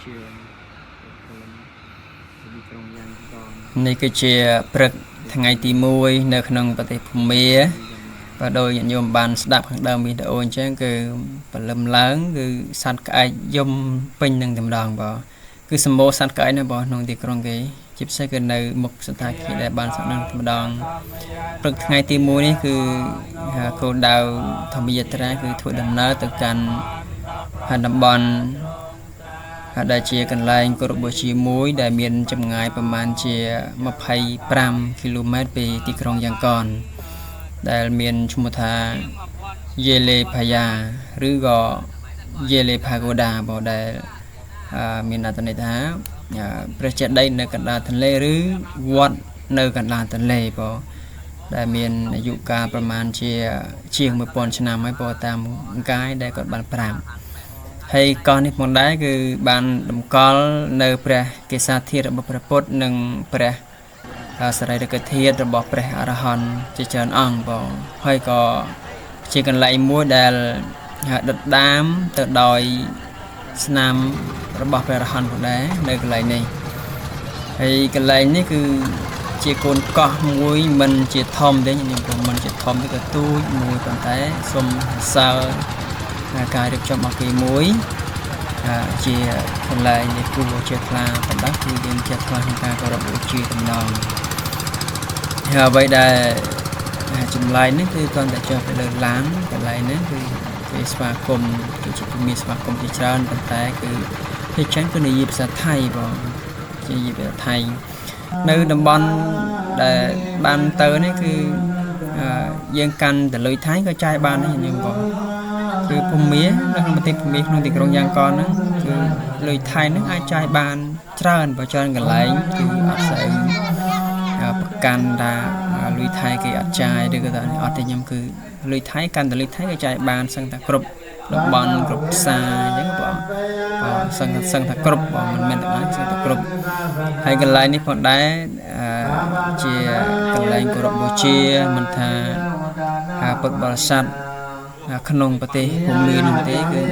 ជាទីក្រុងយ៉ាងកន នេះគឺជាព្រឹកថ្ងៃទី1នៅក្នុងប្រទេសភូមាបាទដោយញាតិញោមបានស្ដាប់ខាងដើមវីដេអូអញ្ចឹងគឺព្រលឹមឡើងគឺសត្វក្អែកយំពេញនឹងតែម្ដងបាទគឺសម្បូរសត្វក្អែកណាស់បាទក្នុងទីក្រុងគេជាពិសេសគឺនៅមុខសន្តាគារដែលបានស្នាក់នៅតែម្ដងព្រឹកថ្ងៃទី1នេះគឺគោលដៅធម្មយាត្រាគឺធ្វើដំណើរទៅកាន់តំបន់ ហើយដែលជាកន្លែងគោរពបូជាមួយដែលមានចម្ងាយប្រមាណជា25គីឡូម៉ែត្រពីទីក្រុងយ៉ាងកនដែលមានឈ្មោះថាយេលេផាយ៉ាឬក៏យេលេផាកូដាបងដែលមានអត្ថន័យថាព្រះចេតិយនៅកណ្ដាលទន្លេឬវត្តនៅកណ្ដាលទន្លេបងដែលមានអាយុកាលប្រមាណជាជាង1000ឆ្នាំហើយបងតាមកាយដែលគាត់បានប្រាប់ ហើយកោះនេះផងដែរគឺបានតម្កល់នៅព្រះកេសាធាតុរបស់ព្រះពុទ្ធនិងព្រះសរីរិកធាតុរបស់ព្រះអរហន្តជាច្រើនអង្គបងហើយក៏ជាកន្លែងមួយដែលដិតដាមទៅដោយស្នាមរបស់ព្រះអរហន្តផងដែរនៅកន្លែងនេះហើយកន្លែងនេះគឺជាកូនកោះមួយមិនជាធំទេខ្ញុំក៏មិនជាធំទេក៏ទូចមួយប៉ុន្តែសូមសរសើរ ការរៀបចំរបស់គេមួយជាកន្លែងនៃគួរជាថ្លាបណ្ដោះគឺយើងជាថ្លាក្នុងការគោរពបូជាតំណងហើយអ្វីដែលចម្លែកនេះគឺគ្រាន់តែចុះទៅលើឡានកន្លែងនេះគឺគេស្វាគមន៍គឺជាភូមិស្វាគមន៍ជាច្រើនប៉ុន្តែគឺភាគច្រើនគឺនិយាយភាសាថៃបងជានិយាយភាសាថៃនៅតំបន់ដែលបានទៅនេះគឺយើងកាន់តែលុយថៃក៏ចាយបានដែរញោមបង គឺភូមានៅក្នុងប្រទេសភូមាក្នុងទីក្រុងយ៉ាងកនហ្នឹងគឺលុយថៃហ្នឹងអាចចាយបានច្រើនបើច្រើនកន្លែងគឺអត់សូវប្រកាន់ថាលុយថៃគេអត់ចាយឬក៏ថាអត់ទេខ្ញុំគឺលុយថៃកាន់តែលុយថៃក៏ចាយបានសឹងតែគ្រប់តំបន់គ្រប់ផ្សារអញ្ចឹងបងបាទសឹងថាគ្រប់បងមិនមែនទាំងអស់សឹងតែគ្រប់ហើយកន្លែងនេះផងដែរជាកន្លែងគោរពបូជាមិនថាពុទ្ធបរិស័ទក្នុងប្រទេសភូមានោះទេគឺ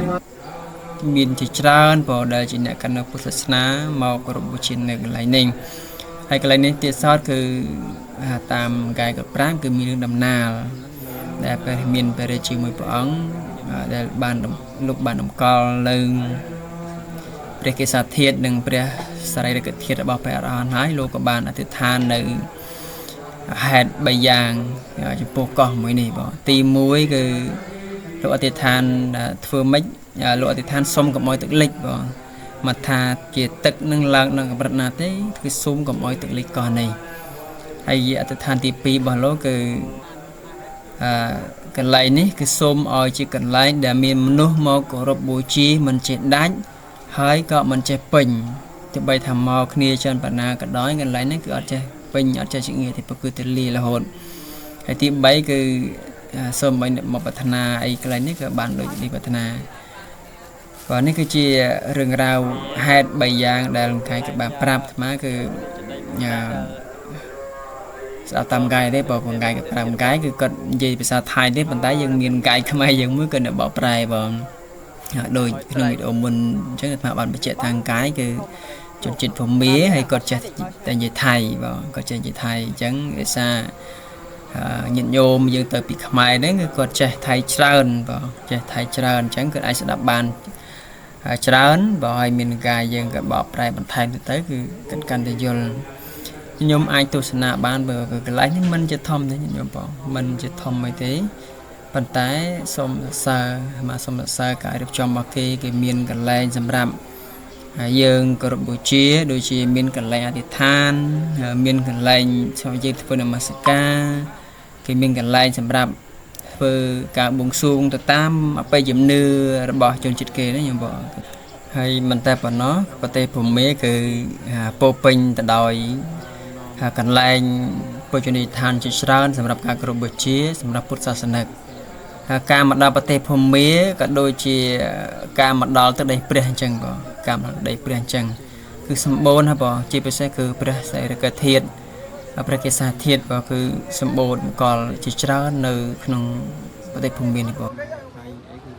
មានជាច្រើនព្រោះដែលជាអ្នកកាន់នៅពុទ្ធសាសនាមកគោរពបូជានៅកន្លែងនេះហើយកន្លែងនេះទៀតសោតគឺតាមកាយកប្រាំគឺមានរឿងដំណាលដែលព្រះមានព្រះរាជាមួយព្រះអង្គដែលបានលោកបានតម្កល់នៅព្រះកេសាធាតុនិងព្រះសរីរិកធាតុរបស់ព្រះអរហន្តហើយលោកក៏បានអធិដ្ឋាននៅហេតុ3យ៉ាងចំពោះកោះមួយនេះបងទី1គឺលោកអធិដ្ឋានធ្វើម៉េចលោកអធិដ្ឋានសុំកុំឲ្យទឹកលិចបងមកថាជាទឹកនឹងឡើងដល់កម្រិតណាទេគឺសុំកុំឲ្យទឹកលិចកោះនេះហើយអធិដ្ឋានទី2របស់លោកគឺកន្លែងនេះគឺសូមឲ្យជាកន្លែងដែលមានមនុស្សមកគោរពបូជាមិនចេះដាច់ហើយក៏មិនចេះពេញទោះបីថាមកគ្នាច្រើនប៉ុណ្ណាក៏ដោយកន្លែងនេះគឺអត់ចេះពេញអត់ចេះជាងារទេព្រោះគឺទៅលារហូតហើយទី3គឺសូមឲ្យអ្នកមកប្រាថ្នាអីកន្លែងនេះក៏បានដូចនេះប្រាថ្នាបាទនេះគឺជារឿងរ៉ាវហេតុ3យ៉ាងដែលកាយក៏បានប្រាប់អាត្មាគឺស្ដាប់តាមកាយទេបើបងកាយក៏ប្រាប់កាយគឺគាត់និយាយភាសាថៃទេប៉ុន្តែយើងមានកាយខ្មែរយើងមួយក៏នៅបកប្រែបងដូចក្នុងវីដេអូមុនអញ្ចឹងអាត្មាបានបញ្ជាក់ថាកាយគឺជនជាតិភូមាហើយគាត់ចេះតែនិយាយថៃបងគាត់ចេះនិយាយថៃអញ្ចឹងដោយសារញាតិញោមយើងទៅពីខ្មែរហ្នឹងគឺគាត់ចេះថៃច្រើនបងចេះថៃច្រើនអញ្ចឹងគាត់អាចស្ដាប់បានច្រើនបើឲ្យមានការយើងក៏បកប្រែបន្ថែមទៅគឺគាត់កាន់តែយល់ខ្ញុំអាចទស្សនាបានបើកន្លែងនេះមិនជាធំទេខ្ញុំបងមិនជាធំអីទេប៉ុន្តែសូមសរសើរមកសូមសរសើរការរៀបចំរបស់គេគេមានកន្លែងសម្រាប់យើងគោរពបូជាដូចជាមានកន្លែងអធិដ្ឋានមានកន្លែងសម្រាប់យើងធ្វើនមស្ការគេមានកន្លែងសម្រាប់ធ្វើការបួងសួងទៅតាមអបិយជំនឿរបស់ជនជាតិគេណាខ្ញុំបងហើយមិនតែប៉ុណ្ណោះប្រទេសភូមាគឺពោពេញទៅដោយកន្លែងបូជនីយដ្ឋានជាច្រើនសម្រាប់ការគោរពបូជាសម្រាប់ពុទ្ធសាសនិកការមកដល់ប្រទេសភូមាក៏ដូចជាការមកដល់ទឹកដីព្រះអញ្ចឹងបងការមកដល់ដីព្រះអញ្ចឹងគឺសម្បូរណាស់បងជាពិសេសគឺព្រះសីរិកធាតុព្រះកេសាធាតុបងគឺសម្បូរតម្កល់ជាច្រើននៅក្នុងប្រទេសភូមានេះបង ហើយអីគឺ